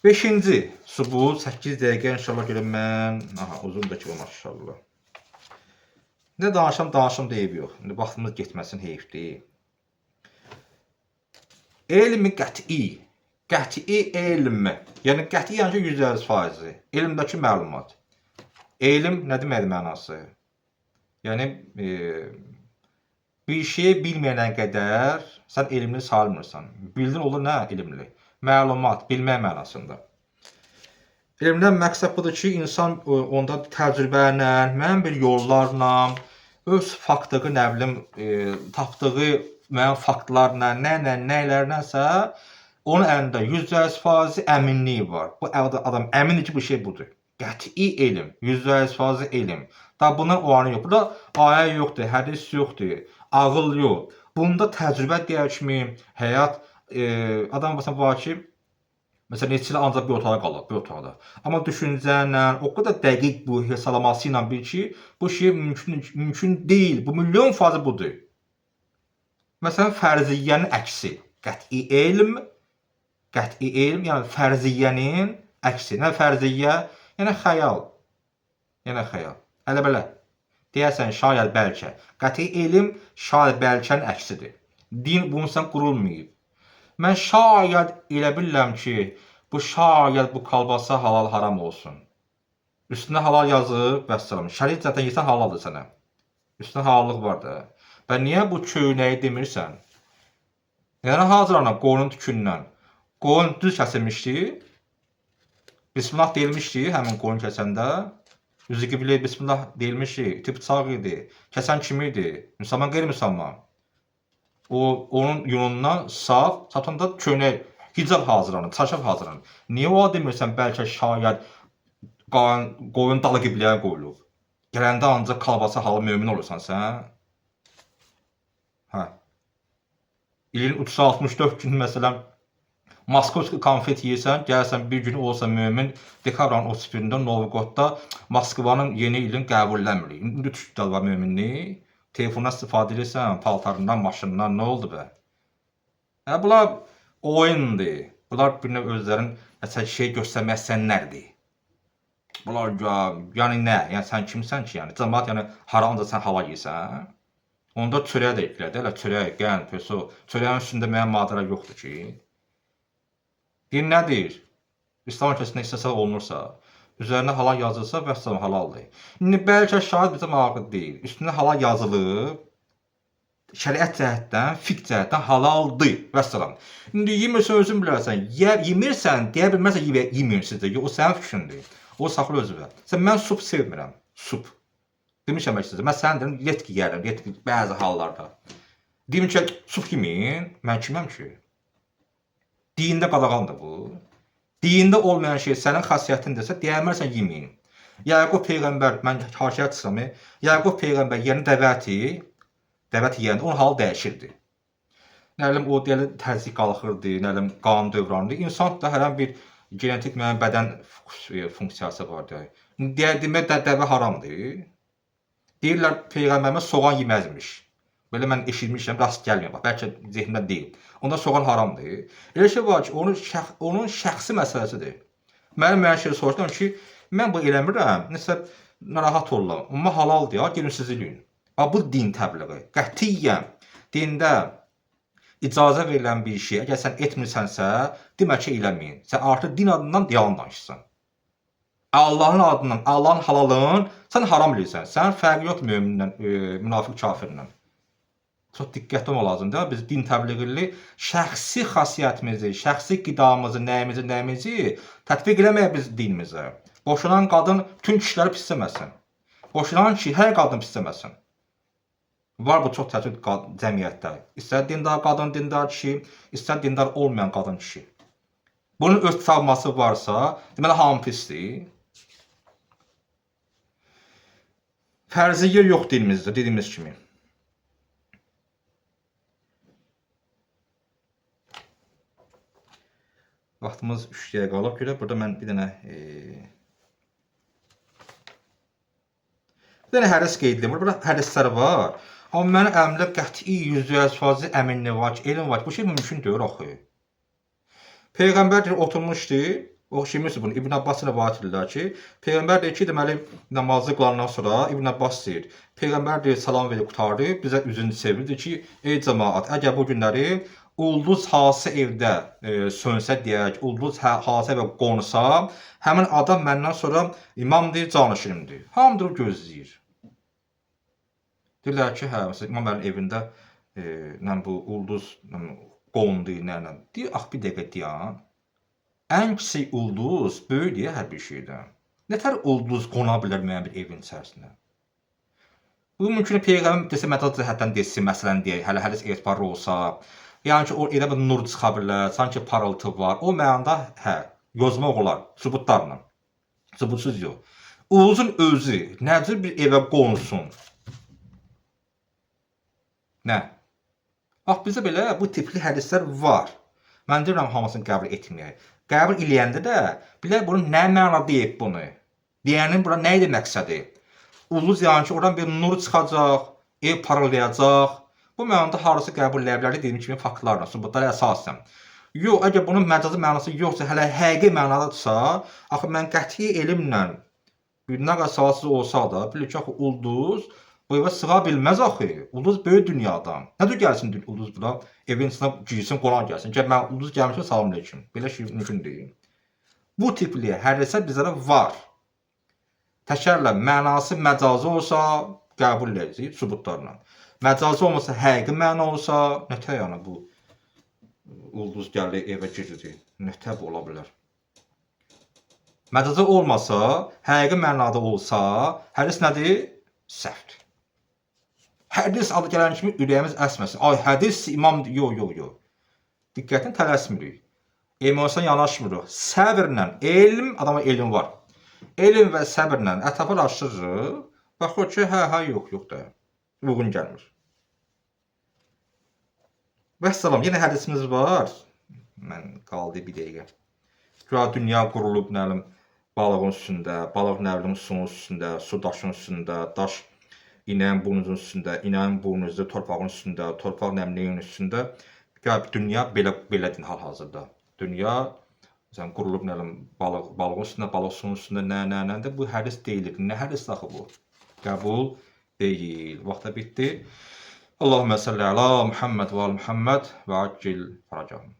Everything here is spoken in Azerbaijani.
Beşinci sübut 8 dəqiqə inşallah görə mən, aha, uzun da ki, maşallah. Nə danışam, danışım deyib yox. İndi vaxtımız getməsin, heyfdir. Elmi qəti, qəti elm, yəni qəti yəni ki 100%, elmdəki məlumat. Elm nə deməkdir mənası? Yəni bir şeyi bilməyənə qədər sən elmli sayılmırsan. Bildin olur nə elmli? Məlumat, bilmək mənasında. Elmdən məqsəd budur ki, insan onda təcrübə ilə, müəyyən bir yollarla, öz faktlığı, nə bilim, tapdığı müəyyən faktlarla, nə nələrlənsə, onun əlində 100% əminliyi var. Bu adam əmindir ki, bu şey budur. Qəti elm, 100% elm. Da bunun o anı yox. Burada ayə yoxdur, hədis yoxdur, ağıl yox. Bunda təcrübə deyər kimi, həyat, adam məsələn var ki, məsələn neçə il ancaq bir otağa qalır, bir otaqda. Amma düşüncə ilə, o qədər dəqiq bu hesablaması ilə bil ki, bu şey mümkün deyil. Bu milyon faizi budur. Məsələn, fərziyyənin əksi. Qəti elm, qəti elm, yəni fərziyyənin əksi. Nə fərziyyə? Yəni xəyal. Yəni xəyal. Elə belə. Deyərsən şayət bəlkə. Qəti elm şayət bəlkənin əksidir. Din bununla qurulmayıb. Mən şayət elə bilirəm ki, bu şayət bu kalbasa halal haram olsun. Üstünə halal yazıb, vəssalam. Şəriət zaten yesən halaldır sənə. Üstünə halallıq var da. Və niyə bu köynəyi demirsən? Yəni hazırlanan qoyunun tükündən. Qoyun düz kəsilmişdi. Bismillah deyilmişdi həmin qoyun kəsəndə. Üzü qibləyə bismillah deyilmişdi. İti bıçaq idi. Kəsən kim idi? Müsəlman, qeyri-müsəlman. O onun yunundan saf, satanda köynək, hicab hazırlanır, çarşaf hazırlanır. Niyə o demirsən bəlkə şayət qoyun dalı qibləyə qoyulub? Gələndə ancaq kalbasa halı mömin olursan sən. Hə. İlin 364 gün məsələn Moskovski konfet yeyirsən, gəlsən bir gün olsa mömin dekabrın 31-də Novqodda Moskvanın yeni ilin qəbulləmirik. İndi düşdü var möminlik. Telefondan istifadə edirsən, paltarından, maşından nə oldu be? Hə, bunlar oyundur. Bunlar bir növ özlərin nəsə şey göstərmək istəyənlərdir. Bunlar yəni nə? Yəni sən kimsən ki, yəni cəmaət yəni hara ancaq sən halal yeyirsən. Onda çörəyə də eklədi, elə çörək, qənd, peso. Çörəyin üstündə müəyyən maddələr yoxdur ki. Din nədir? İslam ölkəsində istehsal olunursa, üzərinə halal yazılsa, vəssalam halaldır. İndi bəlkə şahid bizə maraqlı deyil. Üstünə halal yazılıb, şəriət cəhətdən, fiqh cəhətdən halaldır, vəssalam. İndi yemirsən özün bilərsən, yemirsən, deyə bilməzsən yemirsən də, o sənin fikrindir. O saxla özünə. Sən mən sup sevmirəm, sup. Demişəm bəlkə sizə, mən sənin deyirəm, yetki yeyərəm, yetki bəzi hallarda. Deyim ki, sup yeməyin, mən kiməm ki? Dində qadağandır bu. Dində olmayan şey sənin xasiyyətindirsə, deyəmərsən yeməyin. Yaqub peyğəmbər, mən haşiyə çıxıram, Yaqub peyğəmbər yeni dəvəti yeyəndə onun halı dəyişirdi. Nə bilim, o deyəli təzyiq qalxırdı, nə bilim, qan dövranı. İnsan da hər an bir genetik müəyyən bədən funksiyası vardır. Demək də dəvə haramdır. Deyirlər peyğəmbərimiz soğan yeməzmiş. Belə mən eşitmişəm, rast gəlmir. Bax, bəlkə zehnimdə deyil. Onda soğan haramdır. Elə şey var ki, onun şəxsi məsələsidir. Mənim müəyyən şey soruşdum ki, mən bu eləmirəm, nəsə narahat oluram. Amma halaldır, ya, gelin siz eləyin. Bax, bu din təbliği. Qətiyyən dində icazə verilən bir şey, əgər sən etmirsənsə, demə ki, eləməyin. Sən artıq din adından yalan danışırsan. Allahın adından, Allahın halalın sən haram eləyirsən. Sən fərqi yoxdur möminlə, münafiq kafirlə. Çox diqqətli olmaq lazımdır. Biz din təbliğ edirik. Şəxsi xasiyyətimizi, şəxsi qidamızı, nəyimizi tətbiq eləməyək biz dinimizə. Boşanan qadın bütün kişiləri pisləməsin. Boşanan kişi hər qadın pisləməsin. Var bu çox təəssüf cəmiyyətdə. İstər dindar qadın, dindar kişi, istər dindar olmayan qadın kişi. Bunun öz travması varsa, deməli hamı pisdir. Fərziyyə yox dinimizdə, dediyimiz kimi. Vaxtımız 3 dəqiqə qalıb. Görə burada mən bir dənə hədis qeyd edirəm. Burada hədislər var. Amma mənim əlimdə qəti 100% əminlik var ki, elm var ki, bu şey mümkün deyil axı. Peyğəmbər deyir, oturmuşdu. O şeyimiz bunu İbn Abbas rivayət edirlər ki, peyğəmbər deyir ki, deməli namazı qılandan sonra İbn Abbas deyir, peyğəmbər deyir salam verib qurtardı, bizə üzünü çevirdi ki, ey cemaat, əgər bu günləri ulduz hansı evdə sönsə deyək, ulduz hansı evə qonsa, həmin adam məndən sonra imamdır, canişinimdir. Hamı durub gözləyir. Deyirlər ki, hə, məsələn, İmam Əlinin evində nə bu ulduz qondu, nə nə. Deyir, ax bir dəqiqə dayan. Ən kiçik ulduz böyük deyə hər bir şeydən. Nətər ulduz qona bilər müəyyən bir evin içərisinə? Bu mümkün peyğəmbər desə məcaz cəhətdən desin, məsələn deyək, hələ hədis etibarlı olsa, yəni ki, o elə bir nur çıxa bilər, sanki parıltı var. O mənada hə, yozmaq olar sübutlarla. Sübutsuz yox. Ulduzun özü nə cür bir evə qonsun? Nə? Bax bizə belə bu tipli hədislər var. Mən deyirəm hamısını qəbul etməyək. Qəbul eləyəndə də bilək bunu nə məna deyib bunu. Deyənin bura nə idi məqsədi? Ulduz yəni ki, oradan bir nur çıxacaq, ev parıldayacaq. Bu mənada harası qəbul eləyə bilərdi dediyim kimi faktlarla, sübutlara əsasən. Yox, əgər bunun məcazi mənası yoxsa, hələ həqiqi mənadadırsa, axı mən qəti elmlə bir nə qədər savadsız olsa da, bilir ki, axı ulduz bu evə sığa bilməz axı. Ulduz böyük dünyadan. Nə cür gəlsin ulduz bura, evin içinə girsin, qonaq gəlsin. Gəl mən ulduz gəlmişəm, salam aleyküm. Belə şey mümkün deyil. Bu tipli hədislər bizlərə var. Təkərlə mənası məcazi olsa qəbul edəcəyik sübutlarla. Məcazi olmasa, həqiqi məna olsa, nətər yəni bu ulduz gəlir evə girir. Nətər bu ola bilər? Məcazi olmasa, həqiqi mənada olsa, hədis nədir? Səhvdir. Hədis adı gələn kimi ürəyimiz əsməsin. Ay, hədis imamdır. Yox, yox, yox. Diqqətini tələsmirik. Emosiyon yanaşmırıq. Səbirlə, elm, adama elm var. Elm və səbirlə ətrafı araşdırırıq. Baxır ki, hə, hə, yox, yox da. Uyğun gəlmir. Vəssalam, yenə hədisimiz var. Mən qaldı bir dəqiqə. Güya dünya qurulub, nə bilim, balığın üstündə, balıq nə bilim, suyun üstündə, su daşın üstündə, daş inəyin burnunun üstündə, inəyin burnu torpağın üstündə, torpaq nə bilim, neyin üstündə. Güya dünya belə belədir hal-hazırda. Dünya məsələn qurulub nə bilim, balığın üstündə, balıq suyun üstündə, nə, nə, nə də bu hədis deyilir. Nə hədis axı bu? Qəbul deyil. Vaxt da bitdi. Allahümme salli ala Muhammed və al Muhammed və accil faracahum.